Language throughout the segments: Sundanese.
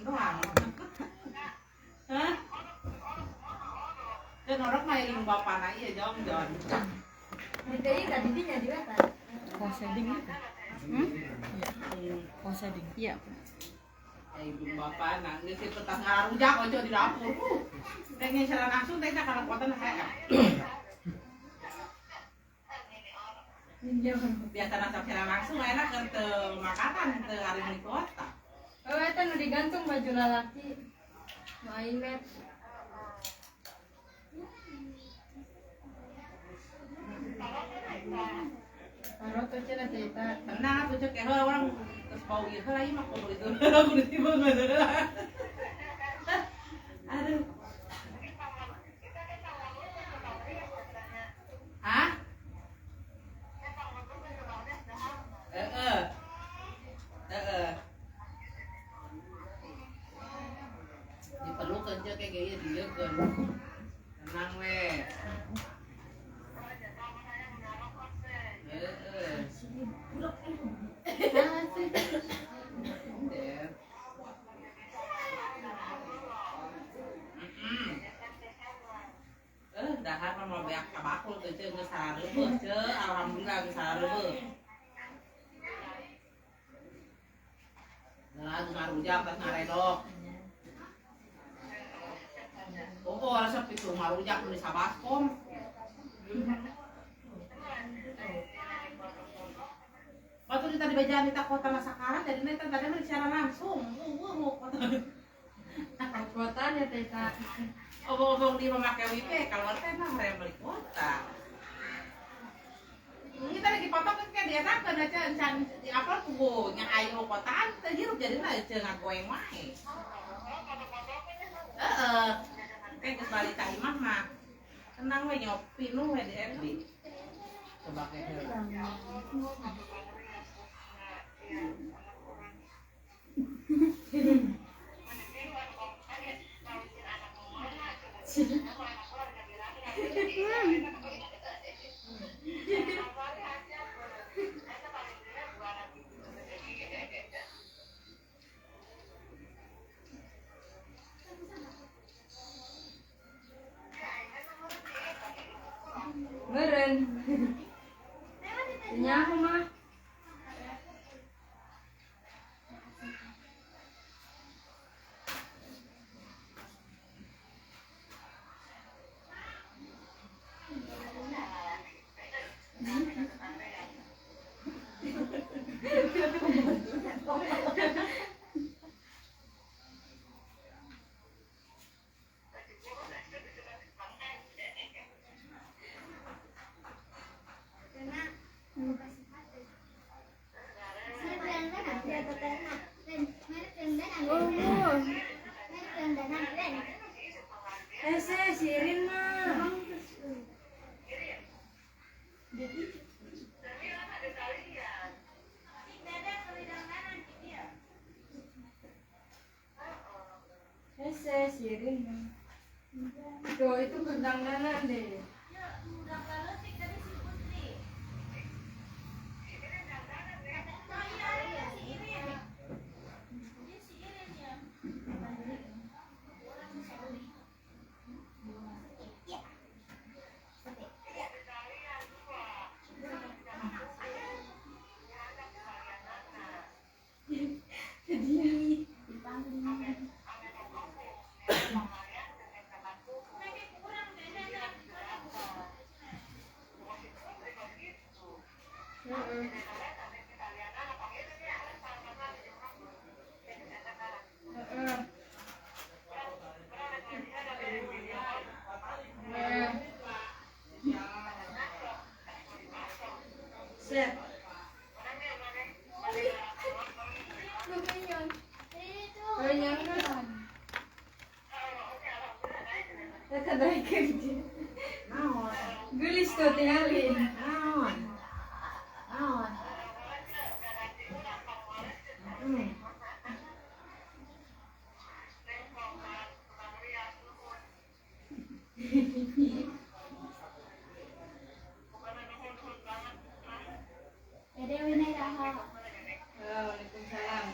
Doang. Hah? Dan orang mah ilmu bapana ieu jong jon. Diteuing ka didinya di wetan. Poseding itu. Hmm? Iya. Poseding. Iya. Ibu bapana geus ieu petas ngarujak ojo di dapur. Teh secara langsung teh kana kuatan heeh. Biasa nasab secara langsung enak keur teu makanan teu ari di kota. Oh, eta nu digantung baju lalaki. Main met. Paroto cenah teh eta. Tenang atuh cek heula urang geus bau ieu heula ieu mah kudu itu. Kudu tiba heula. Aduh. Hah? Heeh. Heeh. Diperlukeun cek kayak ieu dieukeun. Tenang we. Heeh. Dahar mah mau beak kabakul teh ceu geus sareubeut ceu, alhamdulillah geus sareubeut. Lah ngarujak tas ngaredok. Oh, resep itu ngarujak nu sabaskom. Waktu kita di bejaan kita kota masakaran jadi neta tadi mah secara langsung. Kota. Kotanya teh eta. Obong-obong dia memakai WP kalau teh mah hoream beli kuota. Kita lagi foto kan kayak dia kan aja encan di upload kubu nya ayo kotaan teh hirup jadi mah teu ngagoeng wae. Heeh. Kayak geus balik ka imah mah. Tenang we nyopi nu we di FB. Coba ke heula. Meren. Nyaho mah. Sirin mah. Hese sirin mah. Tuh itu gendang nana deh. Gelis tuh tinggalin. Naon. Naon. Waalaikumsalam.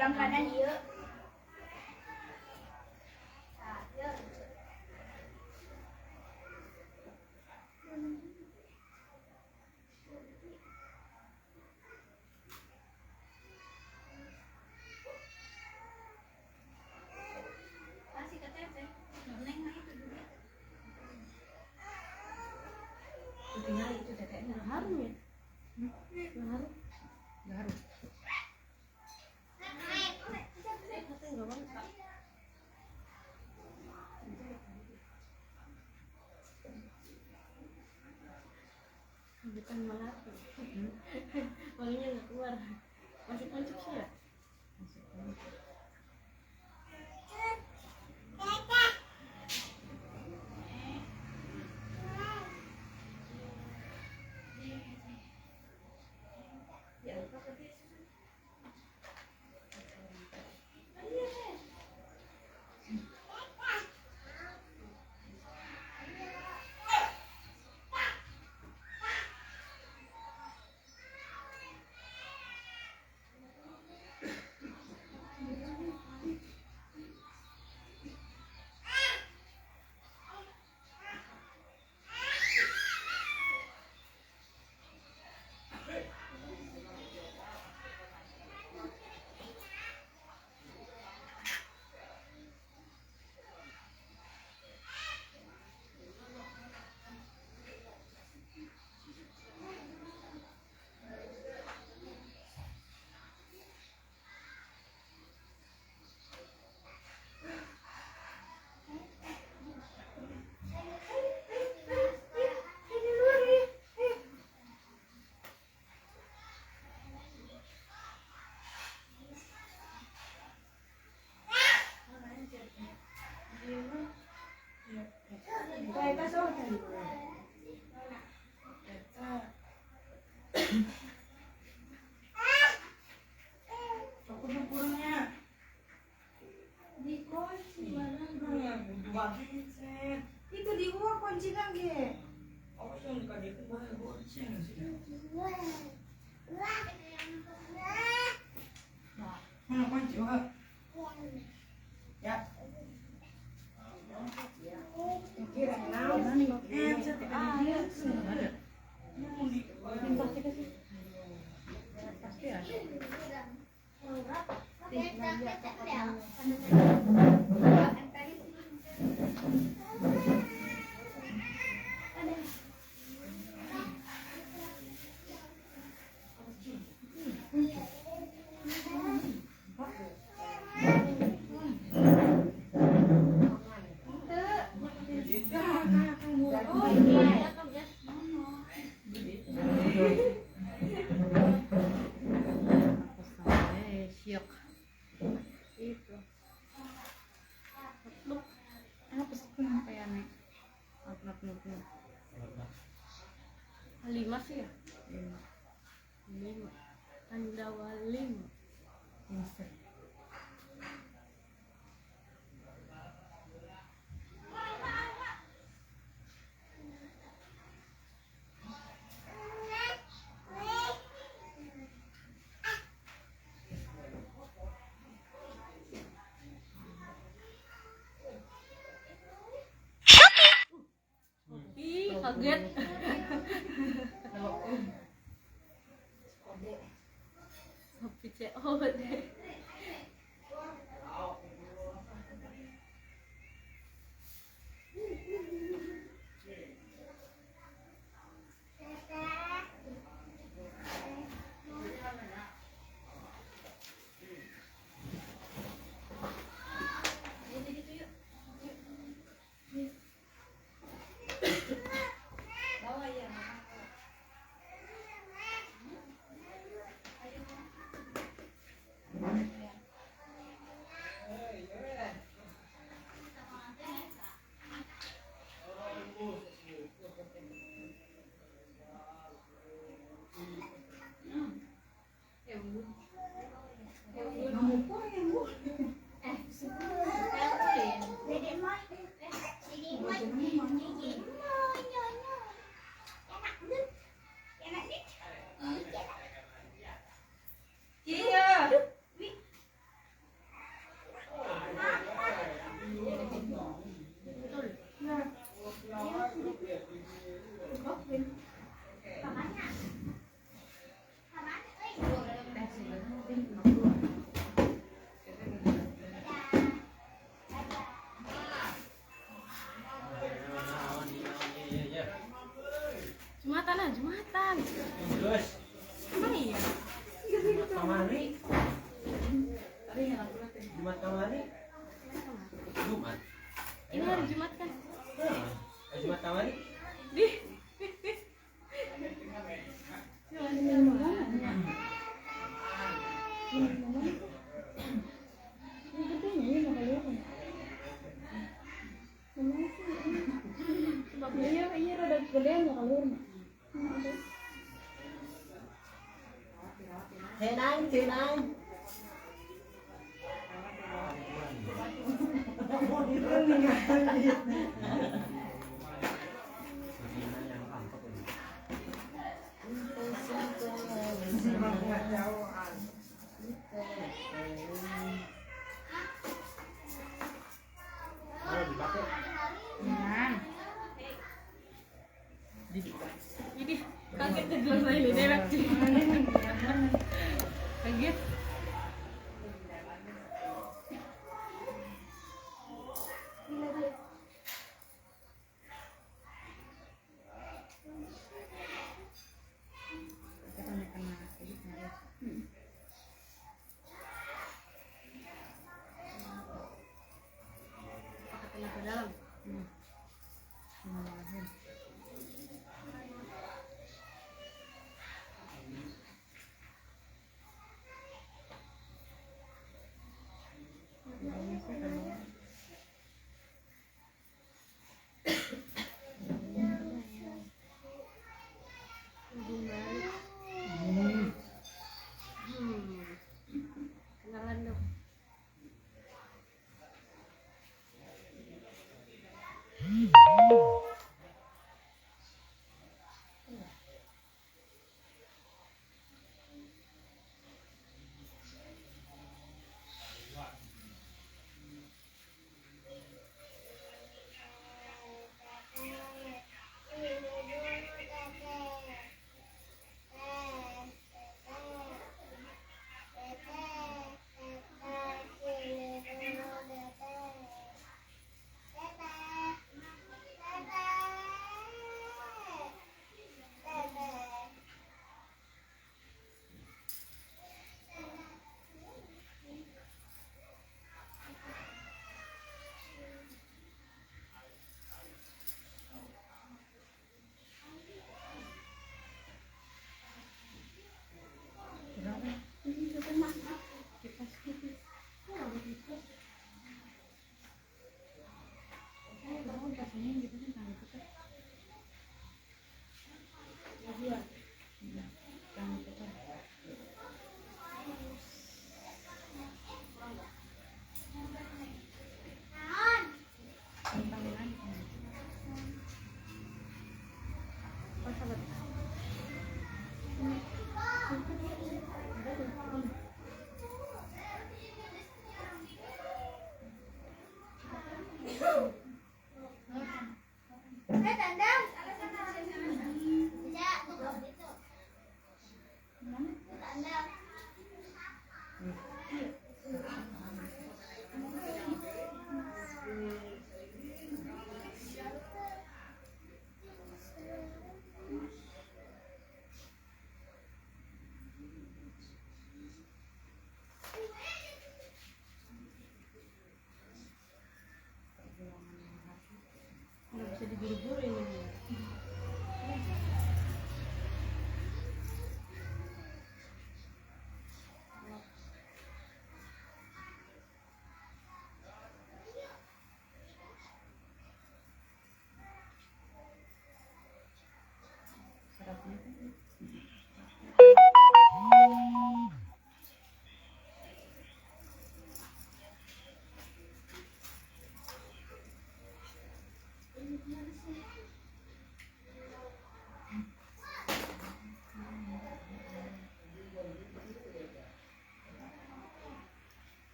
Dalam keadaan ieu. Tinggal itu tetehnya harum ya. Harum. Harum. Bukan melati. Wanginya nggak keluar. Masih kuncup sih ya? Masih kuncup. Itu di gua kunci lagi. Mana kunci? Ya. Pasti ada. Itu. Lima sih ya? Lima. Tanda lima. Insert. Ih, kaget. Sopi COD. Jumatan ah, Jumatan. Terus. Emang iya? Jumat kamari. Jumat kamari. Jumat. Ini hari Jumat kan? Jumat kamari. Di. Iya, rada gedean ya keluar. Tenang, tenang. Ini kaget kejelas ini dewek sih. Kaget. Pakai tenaga dalam. Kenalan dong.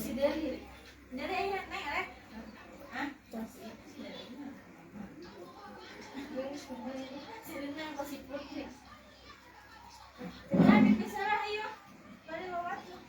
Si Deli. Deli ayo naik rek. Hah? Si Deli yang kasih putih. Nah, bisa ayo. Balik bawa tuh.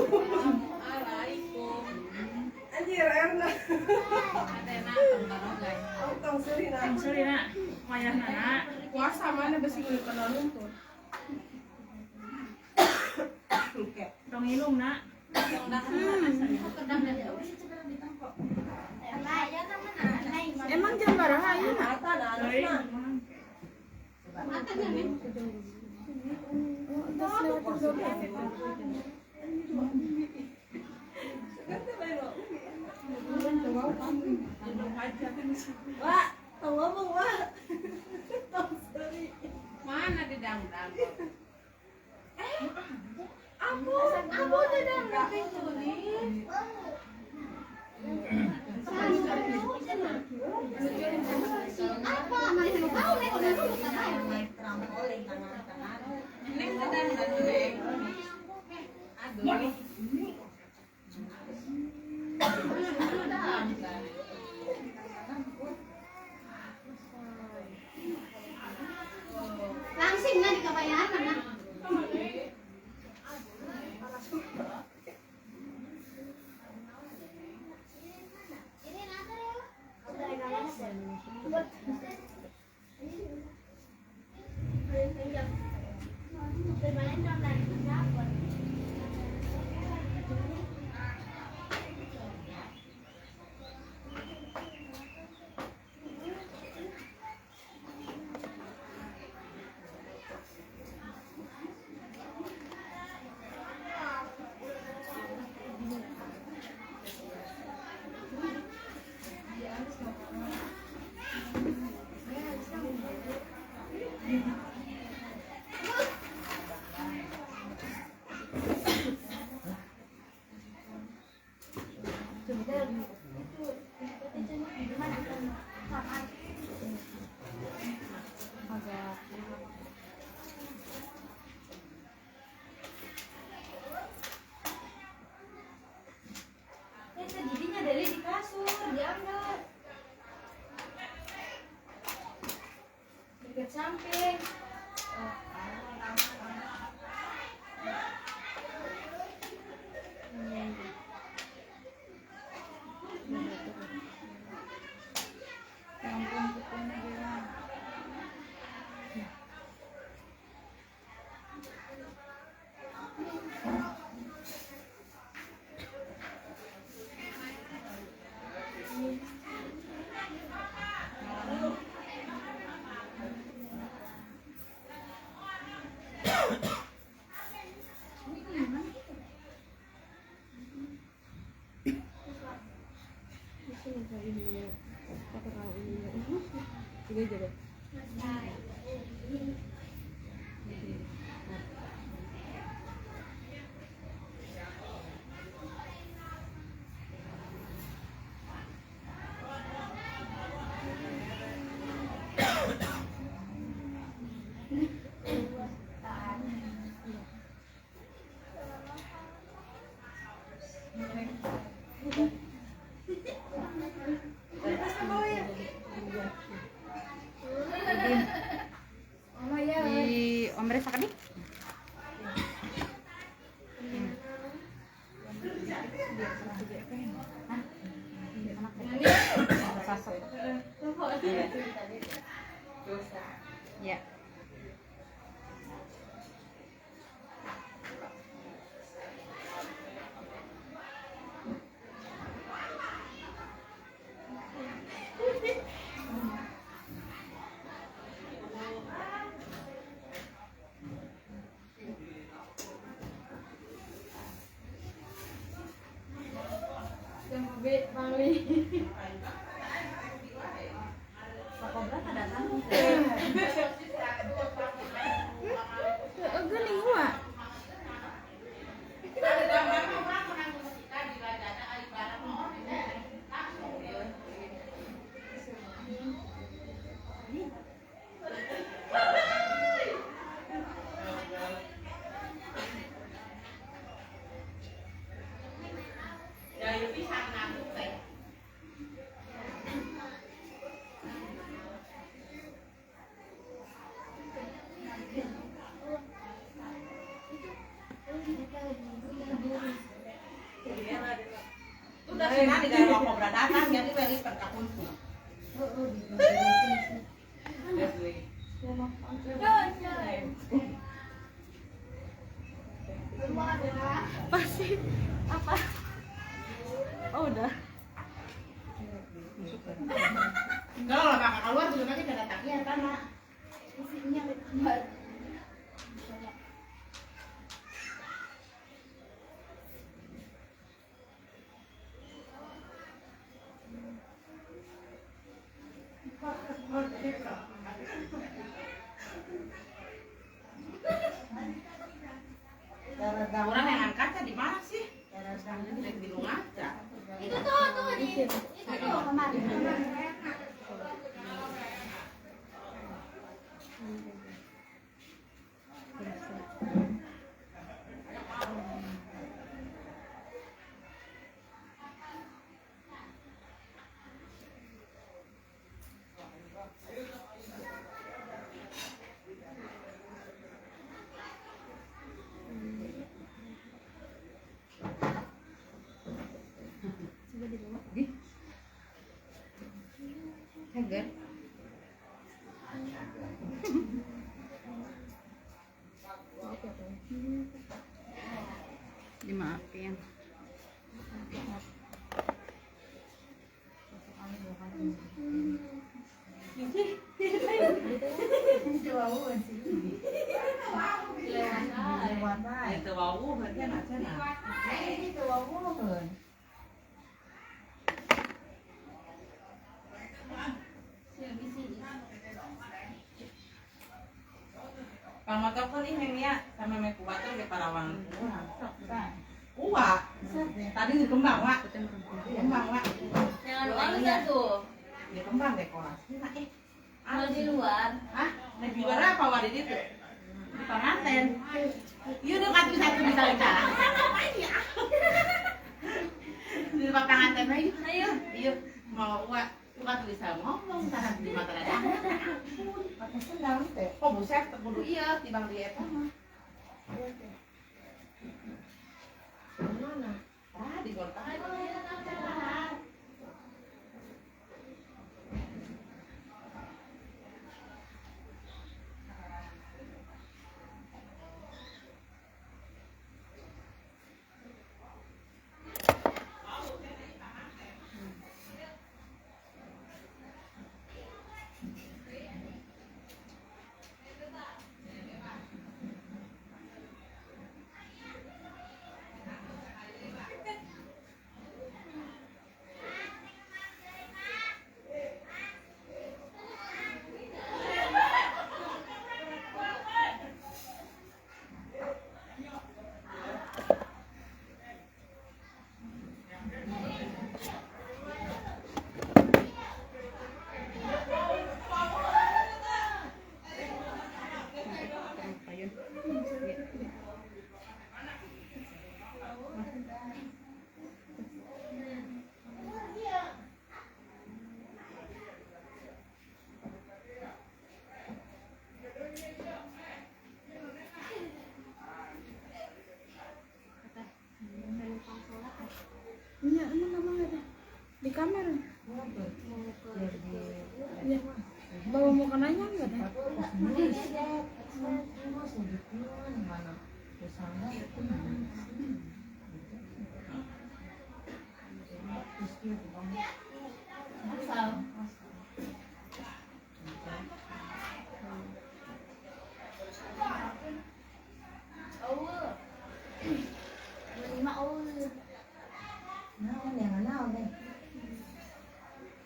Assalamualaikum. Anjir, Erna. Atena tong guys. Tong seurina. Tong seurina. Wayahna. Puasa mana besi kulit kena lumpur. Tong ilung nak. Emang jam berapa ya nak? Wah, tong ngomong wah. Tong seuri. Mana di dangdang? Abu, abu di dangdang itu nih. Neng di dangdang neng. Aduh. Langsing na di kabayanan na. Jadinya dari di kasur, diambil. Dekat samping. Di ombre sakedik. Ya. Nah, di dalam kobra datang jadi beli perkakuntu. Pasti apa? Oh udah. Kalau lah bakal keluar juga nanti kada takian tanah. Isinya kembar. Orang yang kaca di mana sih? Di rumah kaca. Itu tuh di itu tuh kamar. Heger. Dimaafin. Pang motor kan ini sama mek kuat tuh ke Parawang. Kuat. Tadi di kembang, Wak. Kembang, Wak. Jangan lupa tuh. Di kembang dekorasi. Nah, Kalau di luar. Hah? Di luar apa Wak di situ? Di pengantin. Iya udah satu satu bisa bicara. Di tempat pengantin ayo. Ayo. Iya, mau Wak. Bukan bisa ngomong, sana di mata ada. Pakai sendal teh. Oh buset, kudu iya, tibang di eta mah. Mana? Ah, di kota. Iya, emang ngomong ada di kamar. Iya. Bawa mau kenanya enggak ada?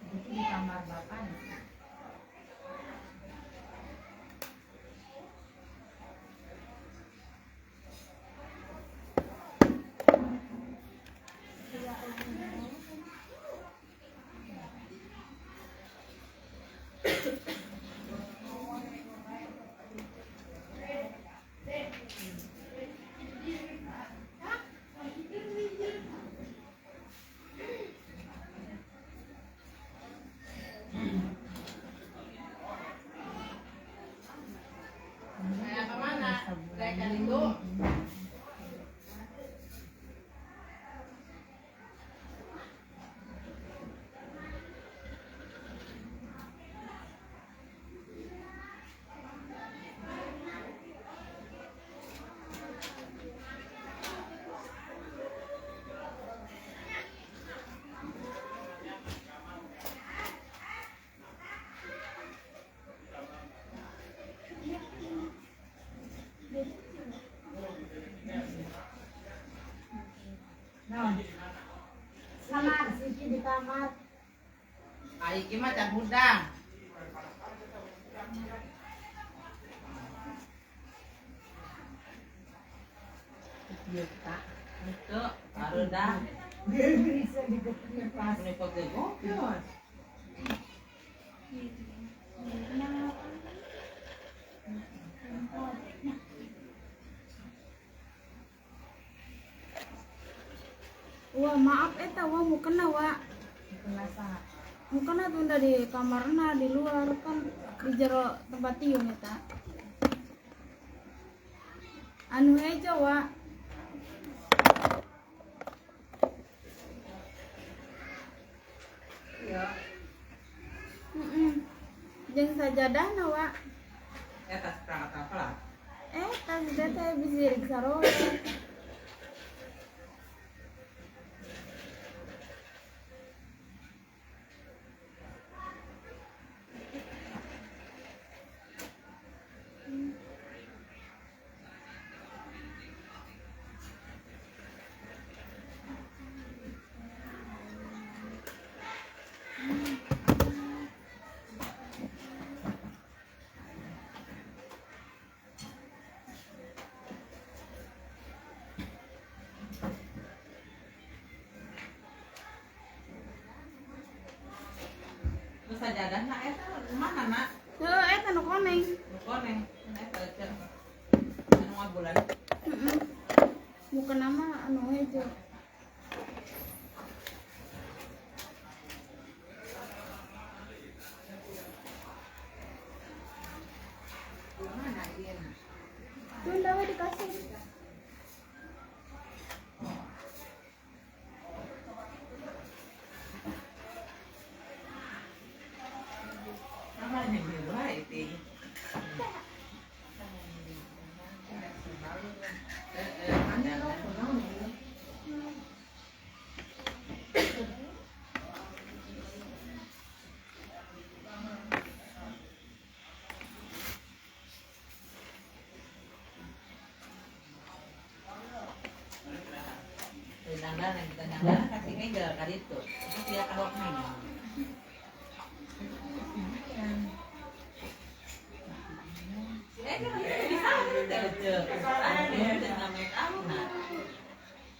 Itu di kamar bapak. Naon? Kamar, siki di kamar. Ai iki mah can hudang. Ieu tak. Itu barudak. Bisa dikopi pas. Ini kopi gopios. Wah, maaf eta wah mukena wa. Mukena tunda di kamarna di luar kan di jero tempat tiung eta. Anu hejo wa. Iya. Jeung sajadahna wa. Eta perangkat apa lah? Eta teh bisi rek saroe. Sajadah nak eta mana nak? Heuh, eta nu koneng. Nu koneng, eta teh. Anu ngabulan. Heeh. Mukena mah anu hejo. Mana ieu? Tunda we dikasih. Dandan kasih ngegel kali itu. Itu dia kalau main. Bisa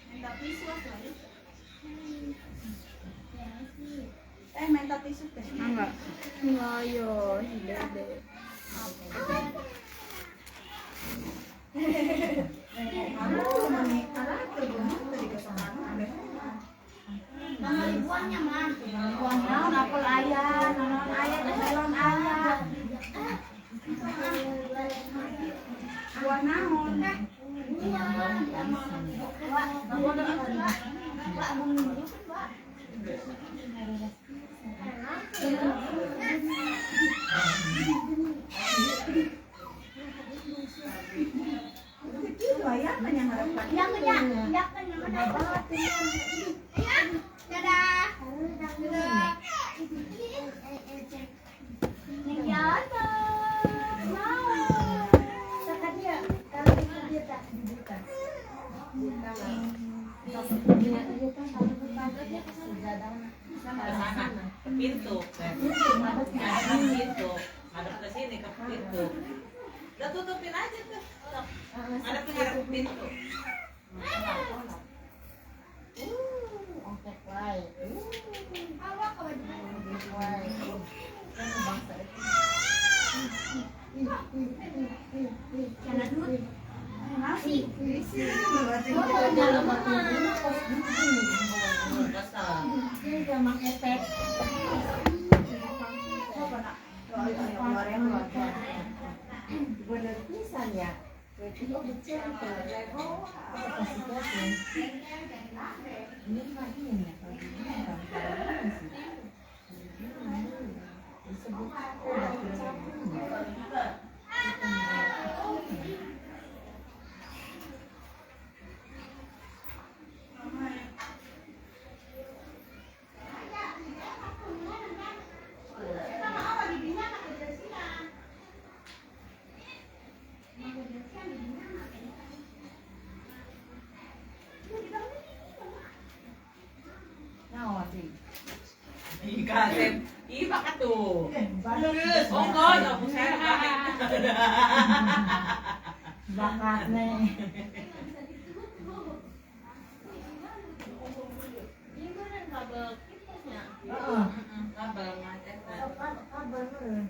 Minta tisu lagi. Minta tisu teh. Enggak. Enggak yo, si Dede. Buahnya mah, buah naon apel aya, naon aya, melon aya. Buah naon? Dadah. Dadah. Ke pintu, madep pintu, madep ke sini ke pintu. Udah tutupin aja tuh, madep ke pintu. Bener pisan ya. Kasep. Ih, bakat tuh. Oh enggak, enggak buset. Bakat nih. Gimana kabel kitanya? Heeh. Kabel macet. Kabel meureun.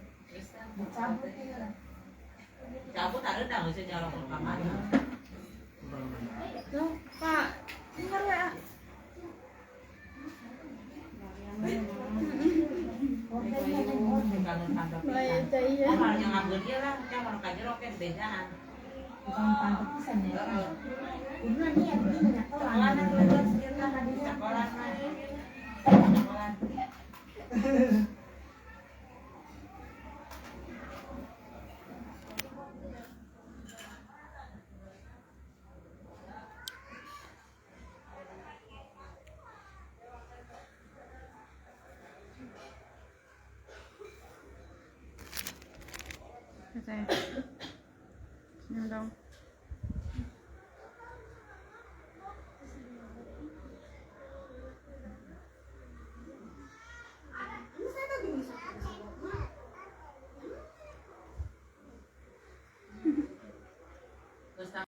Dicabut ya. Cabut ada dah nggak usah jalan ke kamar. Tuh, Pak. Bentar ya. Kalau tangkap iya. Oh, malah yang ngambil dia lah, kan orang kajer oke bedaan. Bukan tangkap pisan ya. Udah nih yang begini nggak tahu. Sekolah sekolah sekolah. Katanya.